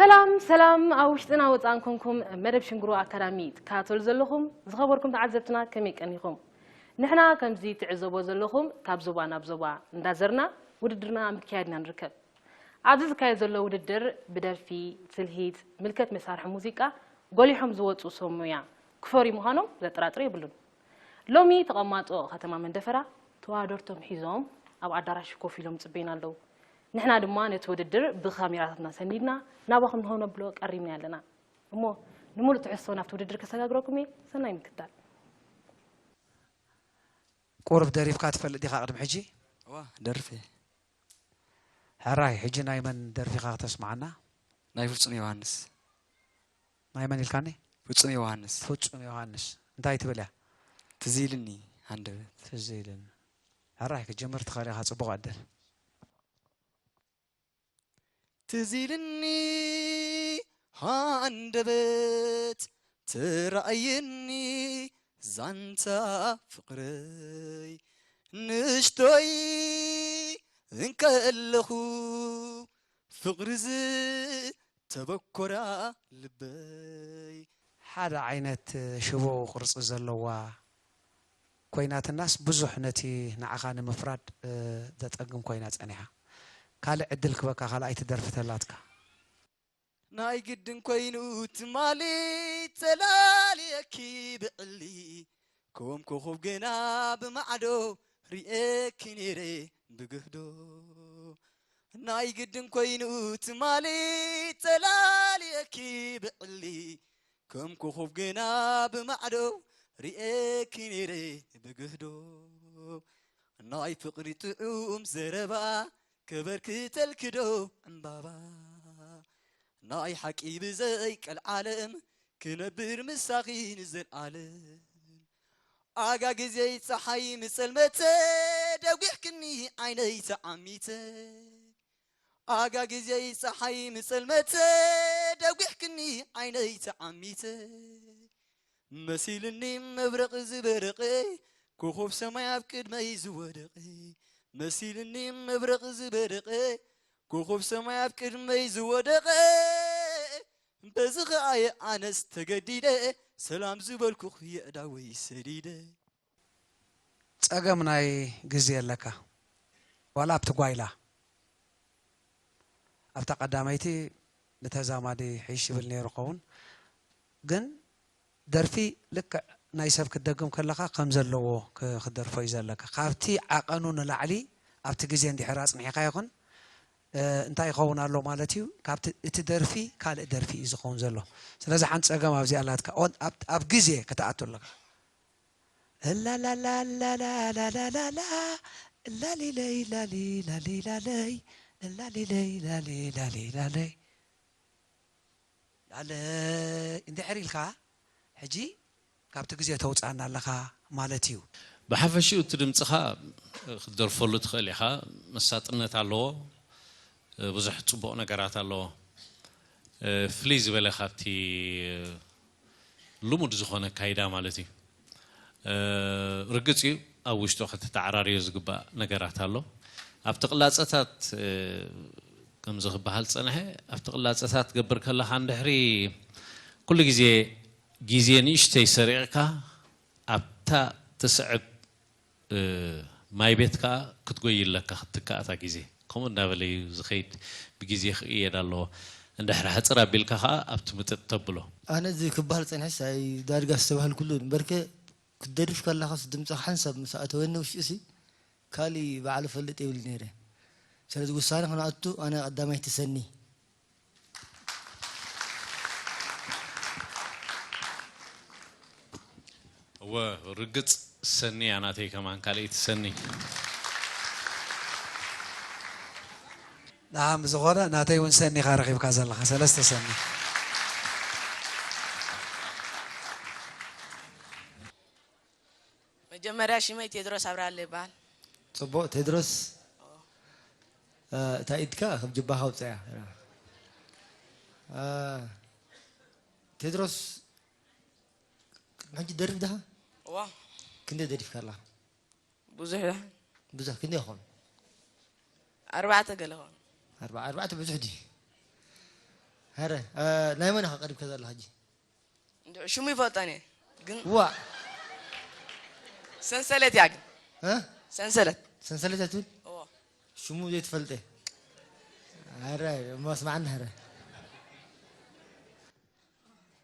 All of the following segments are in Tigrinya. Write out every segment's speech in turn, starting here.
ሰላም ሰላም፣ ኣብ ውሽጥና ወፃን ኮንኩም መደብ ሽንግሮ ኣካዳሚ ትከታተሉ ዘለኹም ዝኸበርኩም ተዓዘብትና ከመይ ቀኒኹም? ንሕና ከምዚ ትዕዘቦ ዘለኹም ካብ ዞባ ናብ ዞባ እንዳዘርና ውድድርና ምክያድና ንርከብ። ኣብዚ ዝካየድ ዘሎ ውድድር ብደርፊ፣ ትልሂት፣ ምልከት መሳርሒ ሙዚቃ ጎሊሖም ዝወፁ ሰብ ሙያ ክፈርዩ ምዃኖም ዘጠራጥር የብሉን። ሎሚ ተቐማጦ ከተማ መንደፈራ ተወዳደርቶም ሒዞም ኣብ ኣዳራሽ ኮፍ ኢሎም ጽበዩና ኣለዉ። ንሕና ድማ ነቲ ውድድር ብካሜራታትና ሰኒድና ናባኹም ንኸነብሎ ቀሪብና ኣለና። እሞ ንምሉእ ትሕዝቶ ናብቲ ውድድር ከሰጋግረኩም እየ። ሰናይ ምክታል። ቁሩብ ደሪፍካ ትፈልጥ ዲኻ ቅድሚ ሕጂ? እዋ ደርፌ። ሕራይ፣ ሕጂ ናይ መን ደርፊኻ ከተስምዓና? ናይ ፍጹም ዮሃንስ። ናይ መን ኢልካኒ? ፍጹም ዮሃንስ። ፍጹም ዮሃንስ። እንታይ ትብል እያ? ትዝ ኢልኒ ሃንደበት። ትዝ ኢልኒ። ሕራይ፣ ክትጅምር ትኽእል ኢኻ፣ ጽቡቕ ዕድል። ትዝ ኢልኒ ሃንደበት፣ ትረኣየኒ ዛንታ ፍቕረይ። ንእሽቶይ እንከለኹ ፍቕሪ ዝተበኮራ ልበይ። ሓደ ዓይነት ሽቦ ቅርጺ ዘለዋ ኮይናትናስ ብዙሕ ነቲ ንዓኻ ንምፍራድ፣ እ፣ ዘጸግም ኮይና ጸኒሓ። ካልእ ዕድል ክበካ ካልኣይቲ ደርፊ ተላትካ። ናይ ግድን ኮይኑ ትማሊ ተላልየኪ ብዕሊ ከም ኮኾብ ገና ብማዕዶ ርእየኪ ነይረ ብግህዶ። ናይ ግድን ኮይኑ ትማሊ ተላልየኪ ብዕሊ ከም ኮኾብ ገና ብማዕዶ ርእየኪ ነይረ ብግህዶ። ናይ ፍቕሪ ጥዑም ዘረባ ከበርክተልኪ ዶ ዕምባባ። ናይ ሓቂ ብዘይ ቀልዓለም ክነብር ምሳኺ ንዘልኣለም። ኣጋ ግዜይ ጸሓይ ምጸልመተ ደጒሕክኒ ዓይነይ ተዓሚተ። ኣጋ ግዜይ ጸሓይ ምጸልመተ ደጒሕክኒ ዓይነይ ተዓሚተ። መሲልኒ መብረቕ ዝበረቐ ኮኾብ ሰማይ ኣብ ቅድመይ ዝወደቐ። መሲልኒ መብረቕ ዝበረቐ ኮኾብ ሰማይ ኣብ ቅድመይ ዝወደቐ። በዚ ኸኣየ ኣነስ ተገዲደ ሰላም ዝበልኩኽ የእዳወይ ሰዲደ። ጸገም ናይ ግዜ ኣለካ። ዋላ ኣብቲ ጓይላ ኣብታ ቀዳመይቲ ብተዛማዲ ሕይሽ ይብል ነይሩ ኸውን። ግን ደርፊ ልክዕ ናይ ሰብ ክትደግም ከለኻ ከም ዘለዎ ክ-፣ ክትደርፎ እዩ ዘለካ። ካብቲ ዓቐኑ ንላዕሊ ኣብቲ ግዜ እንድሕር ኣጽኒሕካ ይኹን፣ እ፣ እንታይ ይኸውን ኣሎ ማለት እዩ? ካብቲ፣ እቲ ደርፊ ካልእ ደርፊ እዩ ዝኸውን ዘሎ። ስለዚ ሓንቲ ጸገም ኣብዚኣ ኣላትካ። ኦን-፣ ኣብ፣ ኣብ ግዜ ክትኣቱ ኣለካ። እላላላላላላላላ፣ እላሊለይ ላሊላሊላለይ፣ እላሊለይ ላሊላሊላለይ። ላለይ እንድሕር ኢልካ፣ ሕጂ ካብቲ ግዜ ተውጽኣና ኣለኻ ማለት እዩ። ብሓፈሽኡ እቲ ድምጽኻ ክትደርፈሉ ትኽእል ኢኻ፣ መሳጥነት ኣለዎ፣ ብዙሕ ጽቡቕ ነገራት ኣለዎ። ፍልይ ዝበለ ካብቲ ልሙድ ዝኾነ ኣካይዳ ማለት እዩ። ርግጽ እዩ ኣብ ውሽጡ ከተተዓራርዮ ዝግባእ ነገራት ኣሎ። ኣብቲ ቅላጸታት ከምዚ ክበሃል ዝጸንሐ ኣብቲ ቅላጸታት ትገብር ከለኻ እንድሕሪ ኩሉ ግዜ ግዜ ንእሽተይ ሰሪቕካ ኣብታ ትስዕብ ማይ ቤት ከኣ ክትጎይ ኣለካ ክትትካእ እታ ግዜ። ከምኡ እንዳበለ እዩ ዝኸይድ ብግዜ ክቕየድ ኣለዎ። እንድሕር ሕጽር ኣቢልካ ከኣ ኣብቲ ምጥጥ ተብሎ። ኣነ እዚ ክበሃል ጸኒሐስ ኣይ ዳርጋ ዝተባህልኩሉ እምበርከ ክትደርፍ ከለኻስ ድምጽኻ ሓንሳብ ምስ ኣተወኒ ውሽጢ ሲ ካሊ ባዕሉ ፈልጥ የብል ነይረ። ስለዚ ውሳነ ክነኣቱ ኣነ ቀዳማይ ትሰኒ። እወ ርግጽ ሰኒ እያ ናተይ ከማን ካልኣይቲ ሰኒ። ንዓም ዝኾነ ናተይ እውን ሰኒ ኢኻ ረኺብካ ዘለኻ ሰለስተ ሰኒ። መጀመርያ ሽመይ ቴድሮስ ኣብርሃለ ይበሃል። ጽቡቕ ቴድሮስ፣ እታ ኢድካ ካብ ጅባኻ ኣውጽኣያ። ቴድሮስ፣ ቅድሚ ሕጂ ትደርፍ ዲኻ? እዋ። ክንደይ ደሪፍካ ኣለኻ? ብዙሕ ዶ? ብዙሕ ክንደይ ይኾኑ? ኣርባዕተ ገለ ይኾኑ። ኣርባ- ኣርባዕተ ብዙሕ ድዩ? ሀረ፣ እ፣ ናይ መን ኢኻ ቀሪብካ ዘለኻ ሕጂ? እንዶ ሽሙ ይፈልጦን እየ ግን ዋ፣ ሰንሰለት እያ ግን እ? ሰንሰለት ሰንሰለት እያ ትብል? እዎ ሽሙ ዘይትፈልጠ? ሀረ፣ እሞ ኣስማዓኒ ሀረ።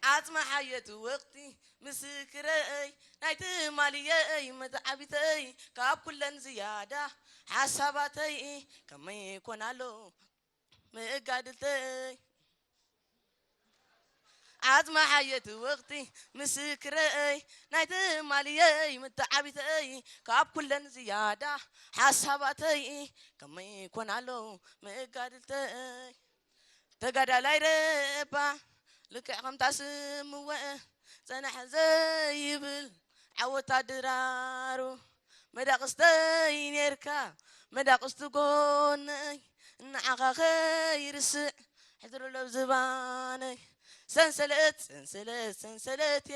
ዓጽሚ ሓየት ወቕቲ ምስክረይ ናይ ትማልየይ መተዓቢተይ ካብ ኩለን ዝያዳ ሓሳባተይ ከመይ ይኮናሎ መጋድልተይ ዓጽሚ ሓየት ወቕቲ ምስክረይ ናይ ትማልየይ መተዓቢተይ ካብ ኩለን ዝያዳ ሓሳባተይ ከመይ ይኮናሎ መጋድልተይ ተጋዳላይ ረባ ልክዕ ከምታ ስምወ ጸናሕ ዘይብል ዓወት ኣድራሩ መዳቕስተይ ኔርካ መዳቕስቲ ጎነይ ንዓኻ ከይርስዕ ሕድሩ ሎብ ዝባነይ ሰንሰለት ሰንሰለት ሰንሰለቴ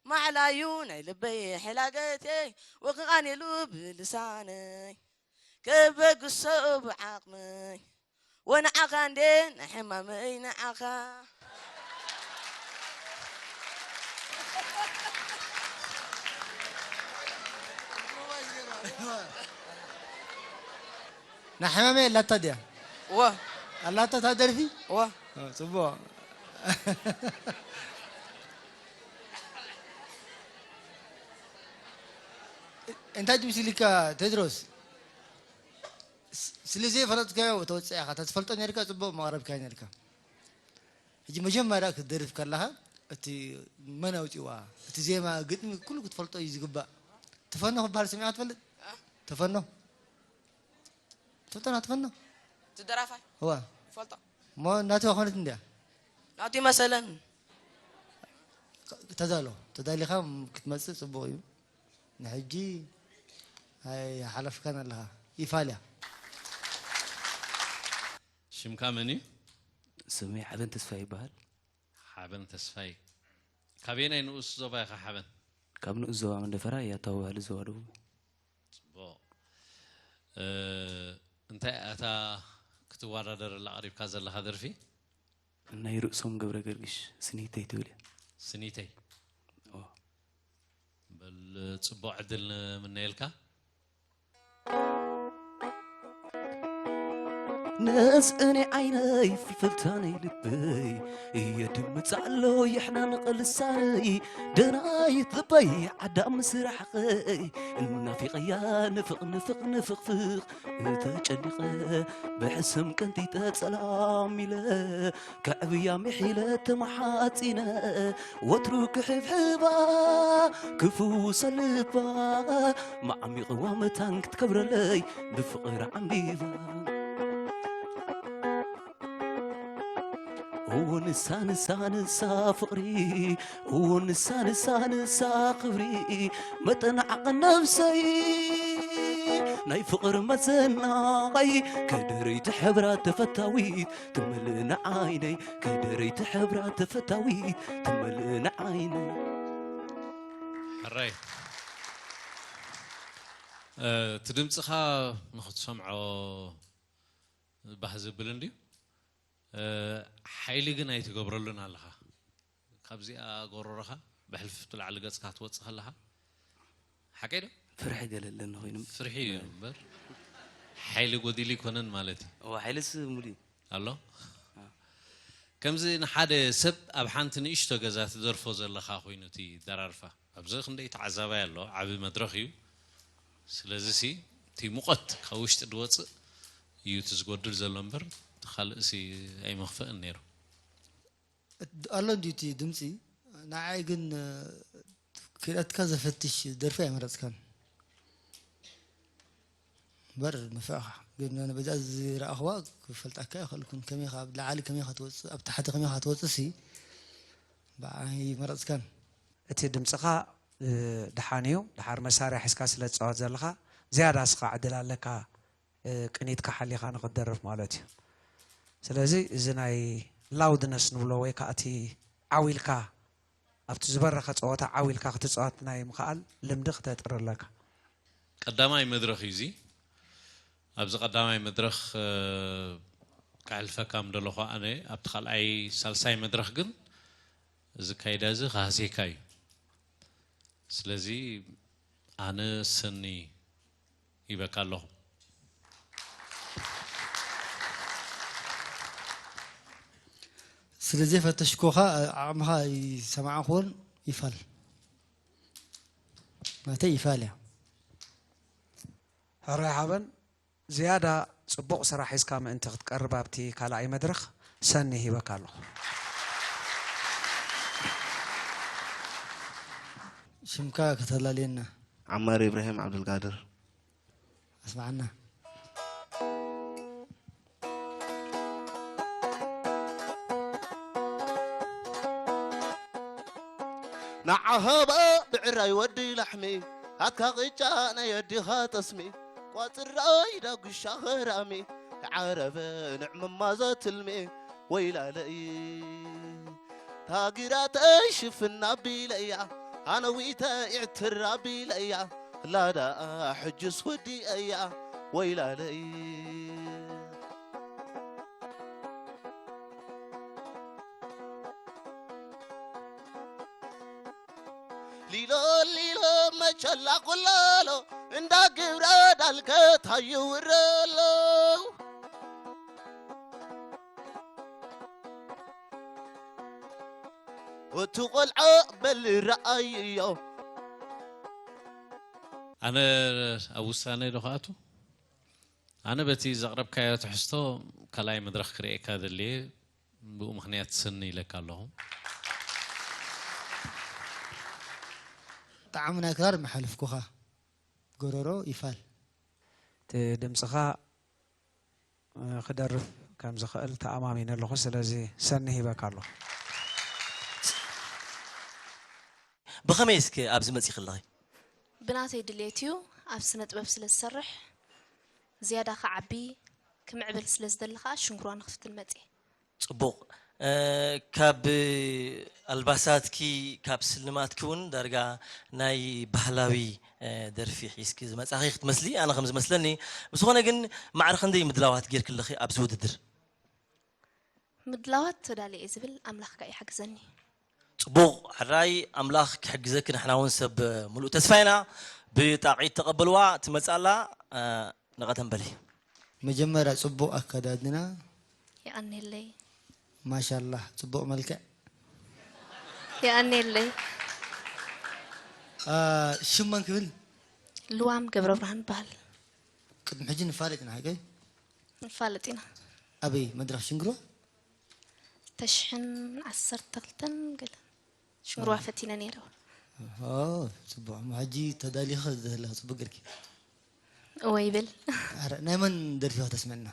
ማዕላዩ ናይ ልበይ ሕላገቴ ወክቓኔሉ ብልሳነይ ከበግሶ ብዓቕመይ ወንዓኻ እንዴ ናይ ሕማመይ ንዓኻ ናይ ሕማመይ ኣላታ ድያ? እወ ኣላታ እታ ደርፊ? እወ ጽቡቕ። እንታይ ድምሲ ኢልካ ቴድሮስ? ስለ ዘይፈለጥካዮ ተወፅእ ኢኻ። ተትፈልጦ ነርካ ፅቡቅ መቕረብካ ነርካ። ሕጂ መጀመርያ ክትደርፍ ከለኻ እቲ መን ኣውፅዋ እቲ ዜማ ግጥሚ ኩሉ ክትፈልጦ እዩ ዝግባእ። ተፈኖ ክበሃል ሰሚዕካ ትፈልጥ? ተፈኖ ትፈልጦ ና ተፈኖ? ትደራፋይ እዋ ይፈልጦ እሞ እናቱ ኮነት እንድያ ናቱ ይመሰለን ተዛሎ ተዳሊኻ ክትመፅእ ፅቡቅ እዩ። ንሕጂ ኣይሓለፍካን ኣለኻ። ይፋልያ ሽምካ መን እዩ? ስመይ ሓበን ተስፋ ይበሃል። ሓበን ተስፋይ። ካበየናይ ንኡስ ዞባ ኢኻ ሓበን? ካብ ንኡስ ዞባ መንደፈራ ያታዊ ባህሊ ዞባ ደቡብ። ጽቡቕ። እ፣ እንታይ እያ እታ ክትወዳደረላ ቀሪብካ ዘለኻ ደርፊ? ናይ ርእሶም ገብረ ገርግሽ ስኒተይ ትብል እያ። ስኒተይ። ኦ። በል ጽቡቕ ዕድል ንምነየልካ። ነስእኔ ዓይነይ ፍልፍልታ ናይ ልበይ የድምፅ ኣሎ የሕናንቕ ልሳነይ ደናይት ልበይ ዓዳም ምስራሕቐይ እናፊቐያ ንፍቕ ንፍቕ ንፍቕፍቕ ተጨኒቐ ብሕስም ቀንጢጠ ጸላም ኢለ ከዕብያ ምሒለ ተመሓጺነ ወትሩ ክሕብሕባ ክፍውሰ ልባ መዓሚቕዋ መታን ክትከብረለይ ብፍቕሪ ዓምቢባ እዎ ንሳ ንሳ ንሳ ፍቕሪ እዎ ንሳ ንሳ ንሳ ክብሪ መጠን ዓቐን ነብሰይ ናይ ፍቕሪ መዘናይ ከደረይቲ ሕብራ ተፈታዊት ትመልእ ንዓይነይ ከደረይቲ ሕብራ ተፈታዊት ትመልእ ንዓይነይ ሕራይ። እ፣ እቲ ድምፅኻ ንኽትሰምዖ ባህ ዘብል እንድዩ። እ፣ ሓይሊ ግን ኣይትገብረሉን ኣለኻ። ካብዚኣ ጎረሮኻ ብሕልፍቲ ላዕሊ ገፅካ ትወፅእ ከለኻ ሓቀይ ዶ? ፍርሒ ገለ ኣለኒ ኮይኑ ፍርሒ እዩ እምበር ሓይሊ ጎዲሉ ይኮነን ማለት እዩ። እዋ ሓይልስ ሙሉ እዩ። ኣሎ ከምዚ ንሓደ ሰብ ኣብ ሓንቲ ንእሽቶ ገዛ ትደርፎ ዘለኻ ኮይኑ እቲ ደራርፋ ኣብዚ ክንደይ ተዓዛባይ ኣሎ ዓቢ መድረኽ እዩ። ስለዚ ሲ እቲ ሙቐት ካብ ውሽጢ ዝወፅእ እዩ እቲ ዝጎድል ዘሎ እምበር እቲ ካልእ ሲ ኣይመኽፈእን ነይሩ። ኣሎ እንዲ እቲ ድምፂ ንዓይ ግን ክእለትካ ዘፈትሽ ደርፊ ኣይመረፅካን እምበር ንፍዕኻ ግን ኣነ በዛ ዝረኣኽዋ ክፈልጣካ ይኽእልኩን ከመይ ካብ ላዓሊ ከመይ ክትወፅእ ኣብ ታሕቲ ከመይ ክትወፅእ ሲ ብዓይ ይመረፅካን እቲ ድምፅኻ እ፣ ድሓን እዩ ድሓር መሳርያ ሒዝካ ስለ ትፃወት ዘለኻ ዝያዳ ስኻ ዕድል ኣለካ እ፣ ቅኒትካ ሓሊኻ ንክትደርፍ ማለት እዩ ስለዚ እዚ ናይ ላውድነስ ንብሎ ወይ ከዓ እቲ ዓው ኢልካ ኣብቲ ዝበረኸ ፀወታ ዓው ኢልካ ክትፅወት ናይ ምኽኣል ልምዲ ክተጥሪ ኣለካ ቀዳማይ መድረኽ እዩ እዚ ኣብዚ ቀዳማይ መድረኽ እ፣ ከሕልፈካ ምደለኹ ኣነ ኣብቲ ካልኣይ ሳልሳይ መድረኽ ግን እዚ ካይዳ እዚ ክሃስየካ እዩ። ስለዚ ኣነ ሰኒ ይበካ ኣለኹ። ስለ ዘይፈተሽኩኻ ዓቕምኻ ኣይሰማዕኩዎን። ይፋል ናተይ ይፋል እያ። ሕራይ ሓበን ዝያዳ ጽቡቕ ስራሕ ሒዝካ ምእንቲ ክትቀርብ ኣብቲ ካልኣይ መድረኽ ሰኒ ሂበካ ኣለኹ። ሽምካ ከተላልየና። ዓማር ኢብራሂም ዓብዱልቃድር። ኣስማዓና። ንዓኸባ ብዕራይ ወዲ ላሕሚ ኣካ ቅጫ ናይ ኣዲኻ ጠስሚ ቋፅራይ ዳጉሻ ኸራሚ ዓረበ ንዕምማዞ ትልሚ ወይላለይ ታጊራተይ ሽፍና ቢለያ ኣነዊተ ይዕትራ ቢለያ ላዳኣ ሕጅስ ወዲአያ ወይላለይ ሊሎ ሊሎ መቸላ ቁላሎ እንዳ ግብረ ዳልከት ሃይውረሎ እቲ ቆልዓ በል ረኣይዮ ኣነ ኣብ ውሳነ ዶ ክኣቱ ኣነ በቲ ዘቕረብካዮ ትሕዝቶ ካልኣይ መድረኽ ክርእየካ ደልየ ብኡ ምኽንያት ስኒ ኢለካ ኣለኹ። ጣዕሚ ናይ ክራር መሓልፍኩኻ ጎረሮ ይፋል። እቲ ድምፅኻ ክደርፍ ከም ዝኽእል ተኣማሚነ ኣለኹ። ስለዚ ሰኒ ሂበካ ኣለኹ። ብኸመይ እስኪ ኣብዚ መፂኺ ኣለኺ? ብናተይ ድሌት እዩ። ኣብ ስነ ጥበብ ስለ ዝሰርሕ ዝያዳ ክዓቢ ክምዕብል ስለ ዝደሊ ከዓ ሽንግርዋ ንክፍትን መፅየ። ፅቡቕ። ካብ ኣልባሳትኪ ካብ ስልማትኪ እውን ዳርጋ ናይ ባህላዊ ደርፊ ሒዝኪ ዝመፃኺ ክትመስሊ ኣነ ከም ዝመስለኒ። ብዝኾነ ግን ማዕረ ክንደይ ምድላዋት ጌርኪ ኣለኺ ኣብዚ ውድድር? ምድላዋት ተዳልየ እየ ዝብል ኣምላኽ ከኣ ይሓግዘኒ። ፅቡቕ ሕራይ ኣምላኽ ክሕግዘኪ ንሕና እውን ሰብ ሙሉእ ተስፋ ኢና። ብጣቕዒት ተቐበልዋ ትመፅእ ኣላ። ንቐደም በሊ። መጀመርያ ጽቡቕ ኣከዳድና። የቐኔለይ። ማሻላህ ጽቡቕ መልክዕ። የቐኔለይ። ሽም መን ክብል? ልዋም ገብረብርሃን ይበሃል። ቅድሚ ሕጂ ንፋለጥ ኢና ሓቀይ? ንፋለጥ ኢና። ኣበይ መድረኽ ሽንግርዋ? ተሽሕን ዓሰርተ ክልተን ገለ ሽንግርዋ ፈቲነ ነይረ። ጽቡቕ እሞ ሕጂ ተዳሊኺ ዘለኺ ጽቡቕ ጌርኪ። እወ ይብል። ኣረ ናይ መን ደርፊ ከተስምዕና?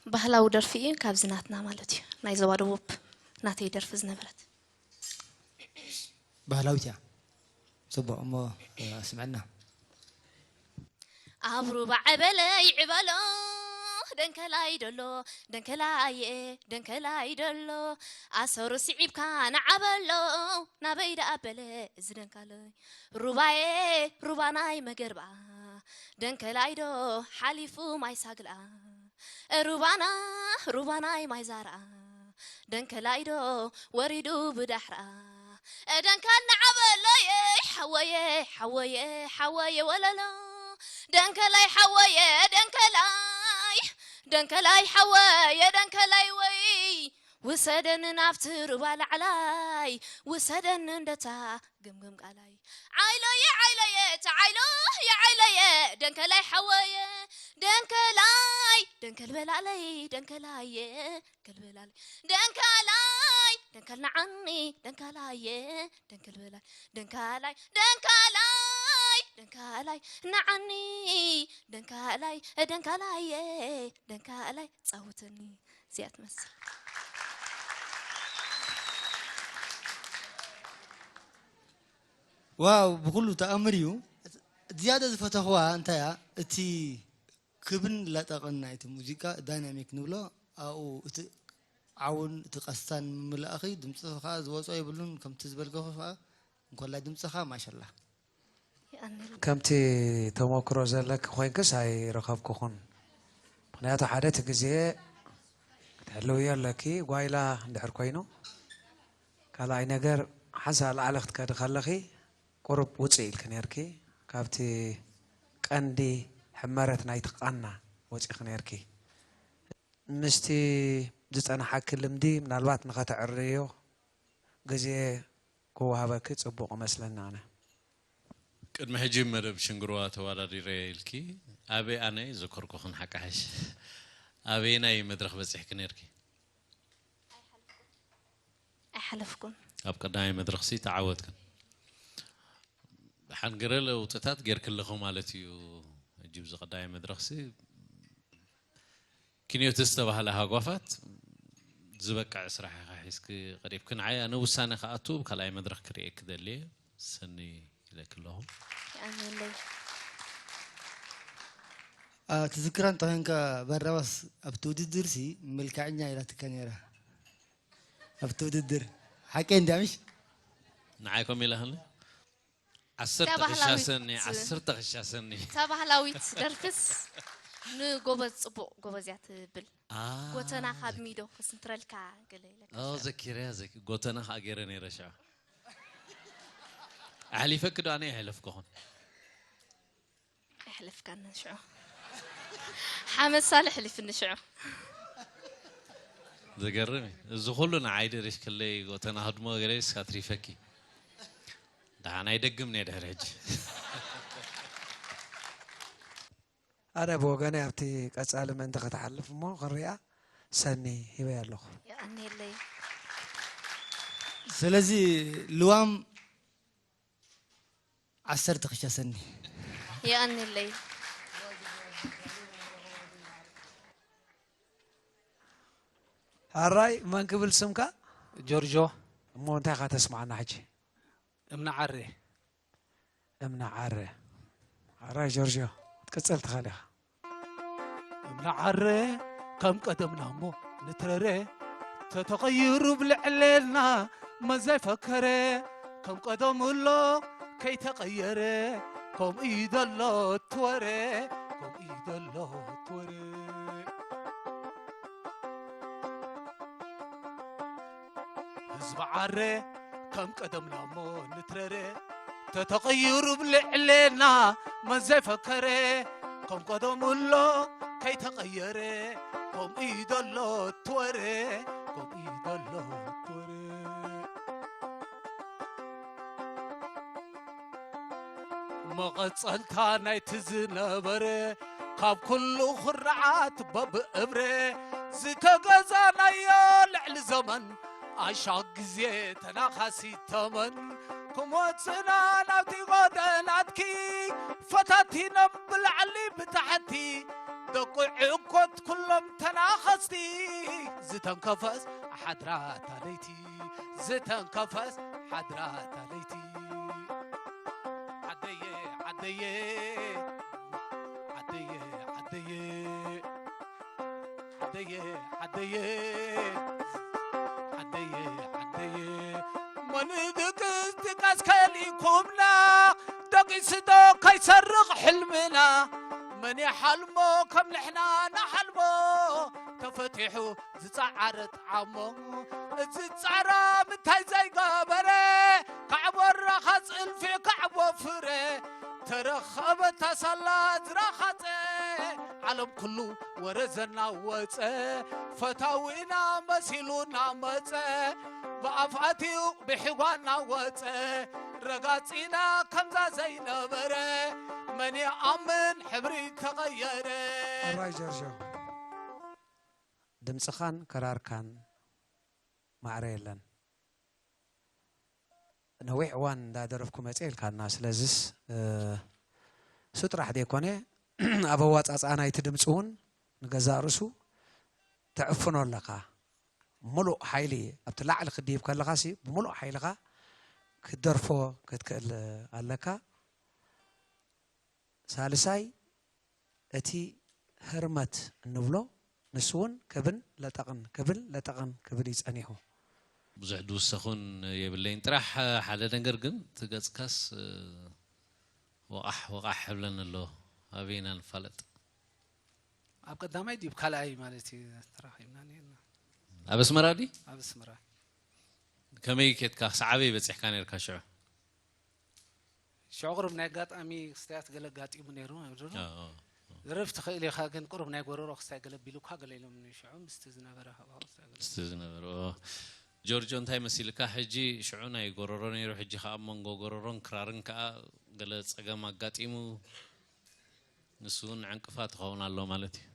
ባህላዊ ደርፊ እዩ ካብዚ ናትና ማለት እዩ ናይ ዞባ ደቡብ ናተይ ደርፊ ዝነበረት። ባህላዊት እያ። ጽቡቕ እሞ ኣስምዕና። ኣብ ሩባ ዕበለይ ዕበሎ ደንከላይ ደሎ ደንከላየ ደንከላይ ደሎ ኣሰሩ ስዒብካ ንዓበሎ ናበይ ደኣ በለ እዚ ደንካለይ ሩባየ ሩባ ናይ መገርባ ደንከላይ ዶ ሓሊፉ ማይ ሳግላ ሩባና ሩባ ናይ ማይ ዛራ ደንከላይ ዶ ወሪዱ ብዳሕራ ደንከል ንዓበሎየ ሓወየ ሓወየ ሓወየ ወለሎ ደንከላይ ሓወየ ደንከላይ ደንከላይ ሓወየ ደንከላይ ወይ ውሰደኒ ናብቲ ሩባ ላዕላይ ውሰደኒ እንደታ ግምግም ቃላይ ዓይሎየ ዓይሎየ ተዓይሎ የዓይሎየ ደንከላይ ሓወየ ደንከላይ ደንከል በላለይ ደንከላየ ደንከል በላለይ ደንከላይ ደንከል ንዓኒ ደንከላየ ደንከል በላይ ደንከላይ ደንከላይ ደንከላይ ንዓኒ ደንከላይ ደንከላየ ደንከላይ ጻውተኒ እዚኣ ትመስል ዋው ብኩሉ ተኣምር እዩ። ዝያዳ ዝፈተኽዋ እንታይ እያ? እቲ ክብን ለጠቕን ናይቲ ሙዚቃ ዳይናሚክ ንብሎ ኣብኡ እቲ ዓውን እቲ ቀስታን ምምልኣኺ ድምፂ ከዓ ዝወፅኦ የብሉን ከምቲ ዝበልክኺ ከዓ እንኮላይ ድምፅኻ ማሸላ ከምቲ ተመክሮ ዘለኪ ኮይንክስ ኣይረኸብኩኹን ምክንያቱ ሓደ እቲ ግዜ ትሕልውዮ ኣለኪ። ጓይላ እንድሕር ኮይኑ፣ ካልኣይ ነገር፣ ሓንሳእ ላዕሊ ክትከዲ ከለኺ ቁሩብ ውፅእ ኢልኪ ነርኪ። ካብቲ ቀንዲ ሕመረት ናይቲ ቃና ወፂእኪ ነርኪ። ምስቲ ዝፀንሓኪ ልምዲ ምናልባት ንኸተዕርዮ ግዜ ክወሃበኪ ፅቡቕ እመስለኒ ኣነ። ቅድሚ ሕጂ መደብ ሽንግርዋ ተወዳዲረ ኢልኪ ኣበይ ኣነ ዘከርኩኽን ሓቃሕሽ ኣበየናይ መድረኽ በፂሕኪ ነርኪ? ኣይሓለፍኩን። ኣብ ቀዳማይ መድረኽሲ ተዓወትክን። ሓንገረ ለውጥታት ጌርክለኹ ማለት እዩ። ሕጂ ብዚ ቀዳማይ መድረኽሲ ኪንዮት ዝተባህለ ሃጓፋት ዝበቅዕ ስራሕ ኢኻ ሒዝኪ ቀሪብኪ። ንዓይ ኣነ ውሳነ ክኣቱ ካልኣይ መድረኽ ክርእየኪ ደልየ ሰኒ ኢለኪ ኣለኹ። የቐንየለይ። ትዝክራ እንተኾይንካ ባራባስ ኣብቲ ውድድር ሲ መልክዐኛ ኢላትካ ነይራ። ኣብቲ ውድድር ሓቀይ እንድያ ምሽ? ንዓይ ከም ኢላህኒ ዓሰርተ እታ ባህላዊት- ክሻሰኒ ዓሰርተ ክሻሰኒ እታ ባህላዊት ደርፍስ ንጎበዝ ጽቡቕ ጎበዝ እያ ትብል። ኣ፣ ጎተና ካብ ሚዶ ክስንትረልካ ገለ ኢለካ። ኦ፣ ዘኪረያ ዘኪ ጎተና ከዓ ገይረ ነይረ ሽዑ ኣሕሊፈኪ ዶ ኣነ የሕለፍኩኹን? ኣይሕለፍካን ሽዑ ሓመድ ሳልሕ ሕሊፍኒ ሽዑ። ዘገርም እዩ። እዚ ኩሉ ንዓይ ደሪፍክለይ ጎተና ህድሞ ገለ እስካ ትሪፈኪ። ደሓን ኣይደግምን እየ ድሕሪ ሕጂ። ኣነ ብወገነይ ኣብቲ ቀጻሊ ምእንቲ ክትሓልፍ እሞ ክሪኣ ሰኒ ሂበያ ኣለኹ። የቐንየለይ። ስለዚ ልዋም ዓሰርተ ክሻ ሰኒ። የቐንየለይ። ሓራይ መን ክብል ስምካ? ጆርጆ እሞ እንታይ ኢኻ ተስምዓና ሕጂ? እምነ ዓረ። እምነ ዓረ። ሓራይ ጆርጆ ክትቅጽል ትኽእል ኢኻ። እምነ ዓረ ከም ቀደምና እሞ ንትረረ ተተቐይሩ ብልዕሌልና መን ዘይፈከረ ከም ቀደሙ ኣሎ ከይተቐየረ ከምኡ እዩ ዘሎ እቲ ወረ ከምኡ እዩ ዘሎ እቲ ወረ ህዝቢ ዓረ ከም ቀደምና እሞ ንትረረ ተተቐይሩ ብልዕሌና መን ዘይፈከረ ከም ቀደሙ ኣሎ ከይተቐየረ ከምኡ እዩ ዘሎ እቲ ወረ ከምኡ እዩ ዘሎ እቲ ወረ መቐጸልታ ናይቲ ዝነበረ ካብ ኩሉ ኩርዓት በብእብረ ዝተገዛናዮ ልዕሊ ዘመን ኣሻ ግዜ ተናኻሲ ተመን ክመፅና ናብቲ ጎደናትኪ ፈታቲኖም ብላዕሊ ብታሕቲ ደቂ ዕኮት ኩሎም ተናኸስቲ ዝተንከፈስ ሓድራታ ለይቲ ዝተንከፈስ ሓድራታ ለይቲ ዓደየ ዓደየ ዓደየ ዓደየ ዓደየ ዓደየ ዓደየ ዓደየ መን ድቅስ ድቃስ ከሊኩምና ደቂስዶ ከይሰርቕ ሕልምና መን ይሓልሞ ከም ንሕና ንሓልሞ ተፈቲሑ ዝፀዓረ ጣዕሞ እዚ ፃራ ምንታይ ዘይገበረ ካዕቦ ራኻፅ እልፊ ካዕቦ ፍረ ተረኸበታ ሳላ ዝራኻፀ ዓለም ኩሉ ወረ ዘናወፀ ፈታዊና መሲሉና መፀ ብኣፍኣትዩ ብሕጓና ወፀ ረጋፂና ከምዛ ዘይነበረ መን ይኣምን ሕብሪ ተቐየረ ኣራይ ጀርጆ ድምፅኻን ክራርካን ማዕረ የለን። ነዊሕ እዋን እንዳደረፍኩ መፅእ ኢልካና። ስለዚስ እሱ ጥራሕ ዘይኮነ ኣብ ኣዋፃፅኣ ናይቲ ድምፂ እውን ንገዛእ ርእሱ ተዕፍኖ ኣለካ። ሙሉእ ሓይሊ ኣብቲ ላዕሊ ክድይብ ከለኻ ሲ ብሙሉእ ሓይልኻ ክትደርፎ ክትክእል ኣለካ። ሳልሳይ እቲ ህርመት እንብሎ ንሱ እውን ክብን ለጠቕን ክብል ለጠቕን ክብል እዩ ጸኒሑ። ብዙሕ ድውሰኹን የብለይን። ጥራሕ ሓደ ነገር ግን እቲ ገጽካስ ወቓሕ ወቓሕ ሕብለን ኣሎ። ኣበይ ኢና ንፋለጥ? ኣብ ቀዳማይ ድዩ ካልኣይ ማለት እዩ ተራኺብና ነርና? ኣብ ኣስመራ ድዩ? ኣብ ኣስመራ። ከመይ ኬድካ? ክሳዕ ኣበይ በጺሕካ ነርካ ሽዑ? ሽዑ ቁሩብ ናይ ኣጋጣሚ ክስታያት ገለ ኣጋጢሙ ነይሩ። ዝረፍ ትኽእል ኢኻ፣ ግን ቁሩብ ናይ ጎረሮ ክስታይ ገለ ቢሉካ ገለ ኢሎም ሽዑ ምስቲ ዝነበረ ሃዋሁ ክስታይ ገለ። ምስቲ ዝነበረ ጆርጆ፣ እንታይ መሲልካ? ሕጂ ሽዑ ናይ ጎረሮ ነይሩ፣ ሕጂ ከኣ ኣብ መንጎ ጎረሮን ክራርን ከኣ ገለ ጸገም ኣጋጢሙ፣ ንሱ እውን ዕንቅፋት ይኸውን ኣሎ ማለት እዩ።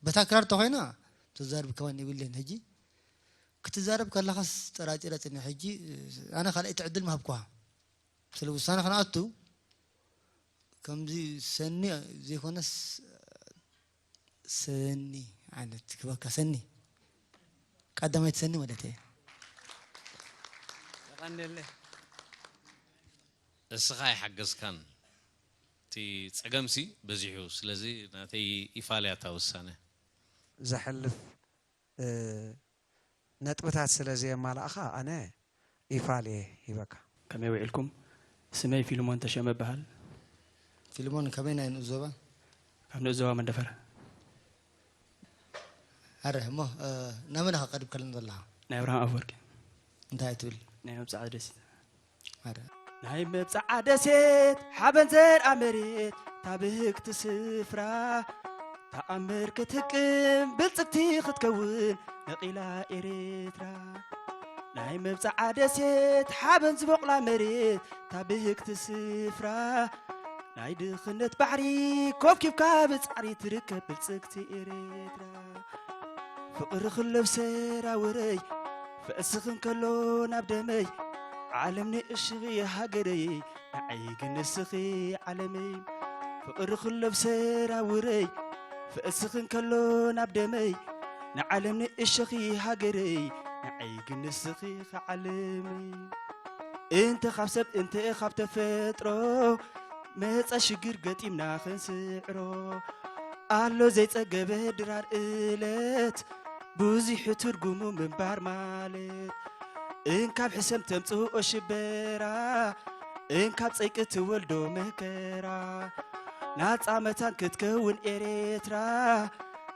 በታ ክራር ተኾይና ትዛረብ ከማን የብልን። ሕጂ ክትዛረብ ከለኻስ ጠራጢረ ጽኒሕ። ሕጂ ኣነ ካልኣይቲ ዕድል ምሃብኩሃ። ስለ ውሳነ ክንኣቱ ከምዚ ሰኒ ዘይኮነስ ሰኒ ዓይነት ክበካ ሰኒ ቀዳማይቲ ሰኒ ማለት እየ። የቐንየለይ። እስኻ ኣይሓገዝካን። እቲ ጸገምሲ በዚሑ። ስለዚ ናተይ ኢፋልያ እታ ውሳነ። ዘሕልፍ ነጥብታት ስለ ዘየማላእኻ ኣነ ኢፋል እየ ሂበካ። ከመይ ውዒልኩም? ስመይ ፊልሞን ተሸመ እበሃል። ፊልሞን ከመይ ናይ ንኡስ ዞባ? ካብ ንኡስ ዞባ መንደፈራ። ኣረ እሞ ናመን ኢኻ ቀሪብካልና ዘለኻ? ናይ ኣብርሃም ኣፈወርቂ። እንታይ ትብል? ናይ መብጻዓ ደሴት። ኣረ ናይ መብጻዓ ደሴት ሓበን ዘርኣ መሬት፣ እታ ብህግቲ ስፍራ ተኣምር ክትህቅም ብልጽግቲ ክትከውን ነቒላ ኤርትራ። ናይ መብጻዓ ደሴት ሓበን ዝበቑላ መሬት፣ እታ ብህግቲ ስፍራ ናይ ድኽነት ባሕሪ ኮብኪብካ ብጻዕሪ ትርከብ ብልጽግቲ ኤርትራ። ፍቕሪ ክለብ ሰራውረይ ፍእስኽ እንከሎ ናብ ደመይ፣ ዓለም ንእሽኺ ሃገረይ፣ ንዓይ ግን ንስኺ ዓለመይ። ፍቕሪ ክለብ ሰራውረይ ፍእስኽ እንከሎ ናብ ደመይ፣ ንዓለም ንእሽኺ ሃገረይ፣ ንዓይ ግን ንስኺ ዓለመይ። እንተ ካብ ሰብ እንተ ካብ ተፈጥሮ መጸ ሽግር ገጢምና ክንስዕሮ፣ ኣሎ ዘይጸገበ ድራር እለት ብዙሕ ትርጉሙ ምንባር ማለት። እንካብ ሕሰም ተምጽኦ ሽበራ፣ እንካብ ጸይቂ ትወልዶ መከራ። ናጻ መታን ክትከውን ኤርትራ፣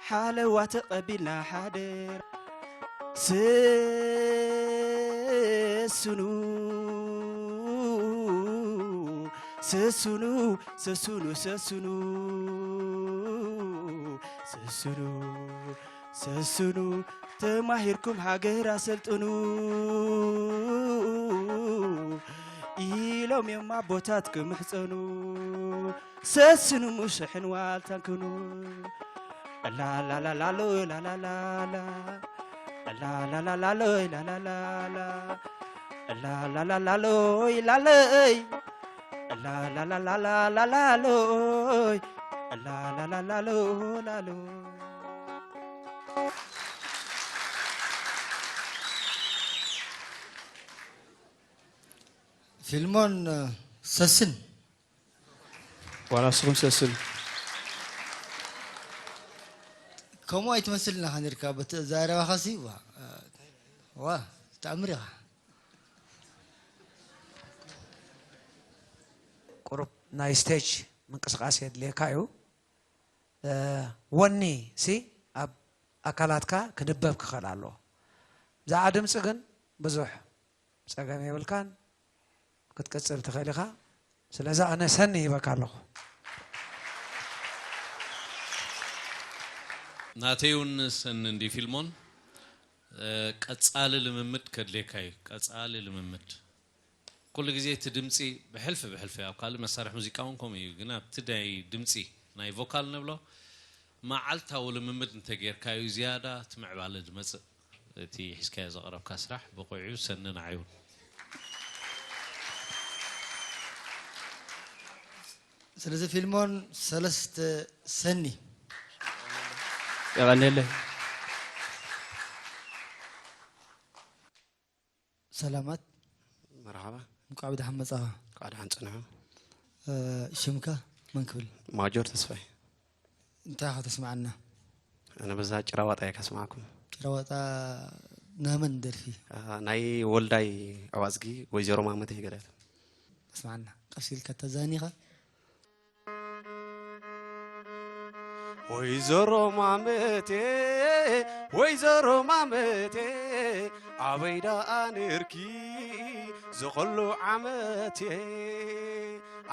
ሓለዋ ተቐቢልና ሓደራ። ሰስኑ ሰስኑ ሰስኑ ሰስኑ ሰስኑ ሰስኑ ተማሂርኩም ሃገር ኣሰልጥኑ ኢሎም እዮም ኣቦታት ክምሕፀኑ። ሰስኑ ሙሽሕን ዋልታን ክኑ ላላላላሎ ላላላላ ላላላላሎ ላላላላ ላላላላሎ ላለይ ላላላላላሎይ ላላላላሎ ላሎ ፊልሞን ሰስን ዋላ ንስኹም ሰስኑ። ከምኡ ኣይትመስልን ኢኻ ነርካ በቲ ኣዘራርባኻሲ። ዋ ዋ ተኣምር ኢኻ። ቁሩብ ናይ ስቴጅ ምንቅስቃስ የድልየካ እዩ። ወኒ ሲ ኣብ ኣካላትካ ክንበብ ክኽእል ኣለዎ። ብዛዕባ ድምፂ ግን ብዙሕ ፀገም የብልካን፣ ክትቅፅል ትኽእል ኢኻ። ስለዚ ኣነ ሰኒ ሂበካ ኣለኹ። ናተይ እውን ሰኒ እንዲ ፊልሞን። ቀፃሊ ልምምድ ከድልየካ እዩ። ቀፃሊ ልምምድ ኩሉ ግዜ እቲ ድምፂ ብሕልፊ ብሕልፊ ኣብ ካልእ መሳርሒ ሙዚቃ እውን ከምኡ እዩ፣ ግን ኣብቲ ናይ ድምፂ ናይ ቮካል ንብሎ መዓልታዊ ልምምድ እንተጌርካዩ ዝያዳ እቲ ምዕባለ ዝመፅእ። እቲ ሒዝካዮ ዘቕረብካ ስራሕ ብቑዕ እዩ፣ ሰኒ ንዓይ እውን። ስለዚ ፊልሞን ሰለስተ ሰኒ የቐንየለይ። ሰላማት መርሓባ። እንቋዕ ብደሓን መጻኻ። እንቋዕ ደሓን ጸንሑ። ሽምካ መን ክብል? ማጆር ተስፋይ። እንታይ ኢኻ ተስምዓና? ኣነ በዛ ጭራዋጣ እየ ከስምዓኩም። ጭራዋጣ ናይ መን ደርፊ? ናይ ወልዳይ ኣዋዝጊ ወይዘሮ ማመት ይገዳት። ኣስምዓና ቀስ ኢልካ ተዛኒኻ። ወይዘሮ ማመቴ ወይዘሮ ማመቴ ኣበይ ደኣ ነርኪ ዝኸሉ ዓመቴ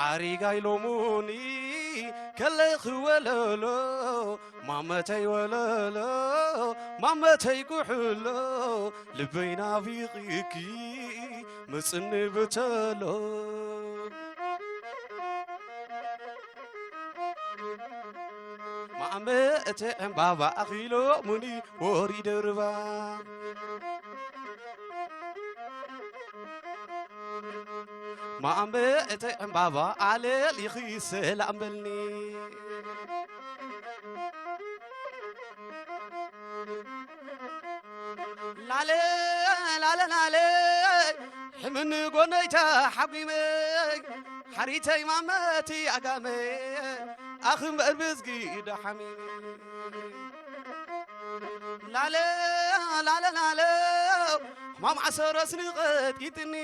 ኣሪጋይ ሎሙኒ ከለኺ ወለሎ ማመተይ ወለሎ ማመተይ ኩሕሎ ልበይ ናፊቕኪ ምጽኒ ብተሎ ማመተይ ዕምባባ ኣኺሎ ሙኒ ወሪደ ርባ ማመተይ ዕምባባ ኣለሊኺ ሰላም በልኒ ላለ ላለ ላለ ሕምኒ ጎነይ ተሓጒመ ሓሪተይ ማመቲ ኣጋመ ኣኽምበር ብዝጊ ደሓሚመ ላለ ላለ ላለ ሕማም ዓሰረስ ንቐጥቂጥኒ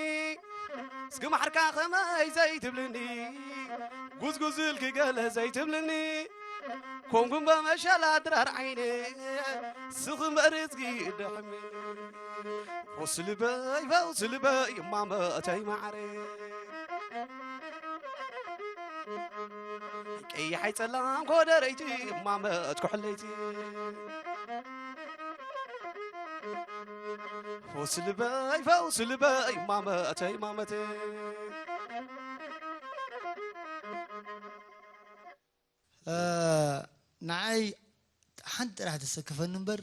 እስኪ ማሕርካ ኸመይ ዘይትብልኒ ጉዝጉዝ ኢልኪ ገለ ዘይትብልኒ ኮንኩን በመሸላ ድራር ዓይነ ስኺ መርዝጊ ደሕሚ ፈውስ ልበይ ፈውስ ልበይ እማመተይ ማዕረ ቀያሓይ ጸላም ኮደረይቲ እማመት ኩሕለይቲ ፈውስ ልበይ ፈውስ ልበይ እማመተይ ማመተይ ንዓይ ሓንቲ ጥራሕ ተሰክፈኒ እምበር